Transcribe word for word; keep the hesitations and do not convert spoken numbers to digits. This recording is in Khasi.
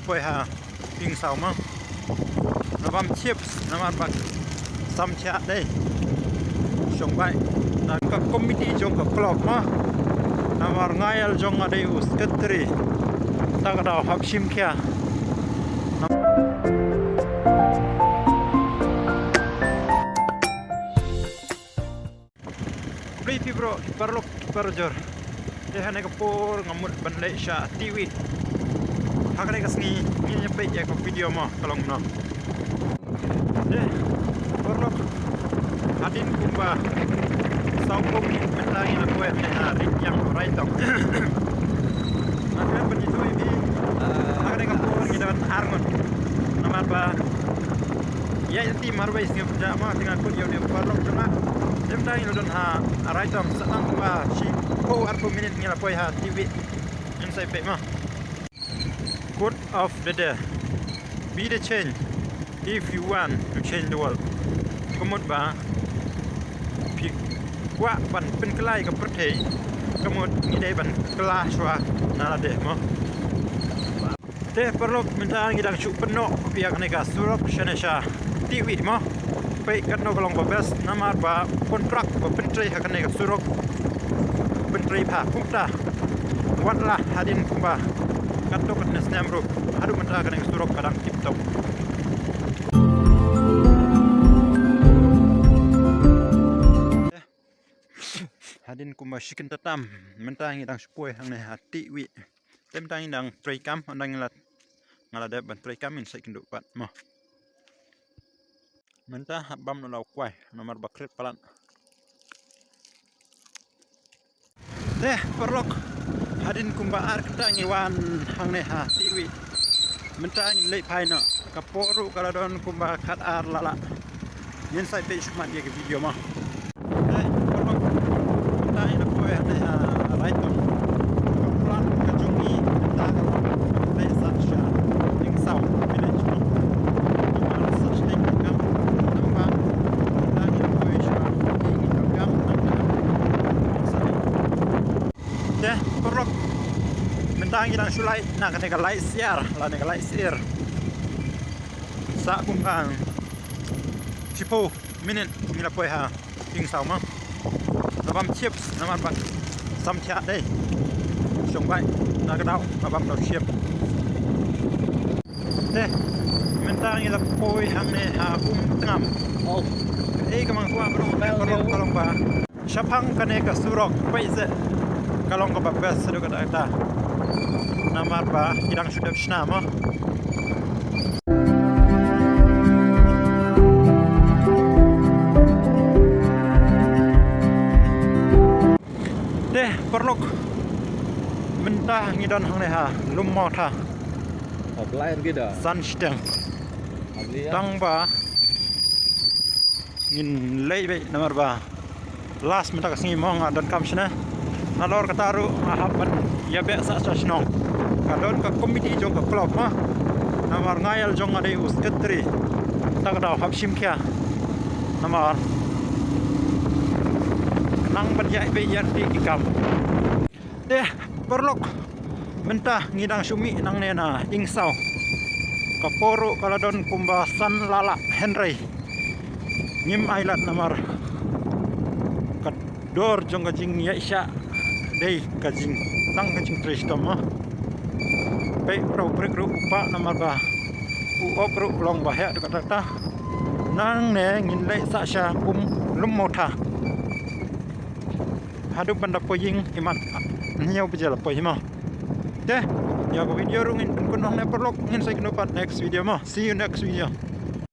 Poi ha Ing Saw mo. Nabam chips namar ba sam cha dei. Shong bai na ka committee jong ka club mo. Namar nga ïal jong nga dei u secretary. Ta ka daw hap shim khia. Khublei phi bro, ki paralok ki parajor. Te ha kane ka por nga mut ban leit sha Tiwi. Ha kane ka sngi ngin ïa peit ïa ka video mo ka long kumno. Te paralok, hadien kumba saw phew minit mynta ngi la poi ha Rityang Raitong. Nga kren ban ïathuh ïa phi, ha kane ka por ngi don ar ngut. Namar ba ïa ïa ti marwei sngewbha pynjah mo, te nga kut ïa u dei u paralok jong nga. Te mynta ngi la don ha Raitong, sa tang kumba shiphew arphew minit ngi la poi ha Tiwi. Ngin sa ïa peit mo. Quote of the day: Be the change if you want to change the world. Ka mut ba phi kwah ban pynkylla ïa ka pyrthei, ka mut ngi dei ban kylla shuwa na lade mo. Te paralok, mynta ngi dang shu pynnoh ïa kane ka surok shane sha Tiwi mo. Peit katno ka long ba best namar ba kontrak ba pyntrei ha kane ka surok pyntrei bha kumta. Wat la hadien kumba katto katne snem ruh, haduh mynta kane ka surok ka dang tip top. Hadien kumba shi kynta tam mynta ngi dang shu poi hangne ha Tiwi. Te mynta ngi dang trei kam, ynda ngi la, nga la dep ban trei kam ngin sa ïakynduh pat mo. Mynta hap bam noh la u kwai namar ba kret palat. Te paralok, hadien kumba ar kynta ngi wan hangne ha Tiwi. Mynta ngin leit phai noh, ka por ruh ka la don kumba khat ar lala. Ngin sa ïa peit shuh mat ïa ka video mo. Te paralok, mynta ngi la poi hangne ha Raitong. Ka plan ka jong ngi mynta ka long ban leit sha Ing Saw village mo. Namar sa sdang ka kam, namar mynta ngi la poi sha ngi ka kam, namar sa. Te paralok, mynta ngi dang shu leit na kane ka Laisyiar, lane ka Laisyiar. Sa kum ka shiphew minit ngi la poi ha Ing Saw mo. Nabam chips namar ba sam cha dei. Shong bai na ka daw nabam daw chips. Te mynta ngi la poi hangne ha Umtngam. Oh, ei ka mang kwah ba long ba, ka long ba. Shaphang kane ka surok peit se ka long kaba best haduh katta katta. Namar ba ki dang shu dep shna mo. Te paralok, mynta ngi don hangne ha Lum Mawtha. San shiteng. Tang ba ngin leit beit namar ba last mynta ka sngi mo nga donkam shane. Nalor kata ruh nga hap ban ïa beh sah sha shnong. Ka don ka committee jong ka club mo. Namar nga ïal jong nga dei u secretary. Ta ka daw hap shim khia. Namar nang ban ïa beh ïa ti ki kam. Te paralok, mynta ngi dang shu mih nangne na Ing Saw. Ka por ruh ka la don kumba san lala hynrei ngim ailad namar ka dor jong ka jingïaishah dei ka jing, tang ka jingtrei shitom mo. Peit u brek ruh u pah namar ba u op ruh u long ba heh haduh katta katta. Nangne ngin leit sah sha Umlum Mawtha. Haduh ban da poi ïing imat hynñiew baje la poi hi mo. Te ïa ka video ruh ngin pynkut noh ne paralok, ngin sa ïakynduh pat next video mo. See you next video.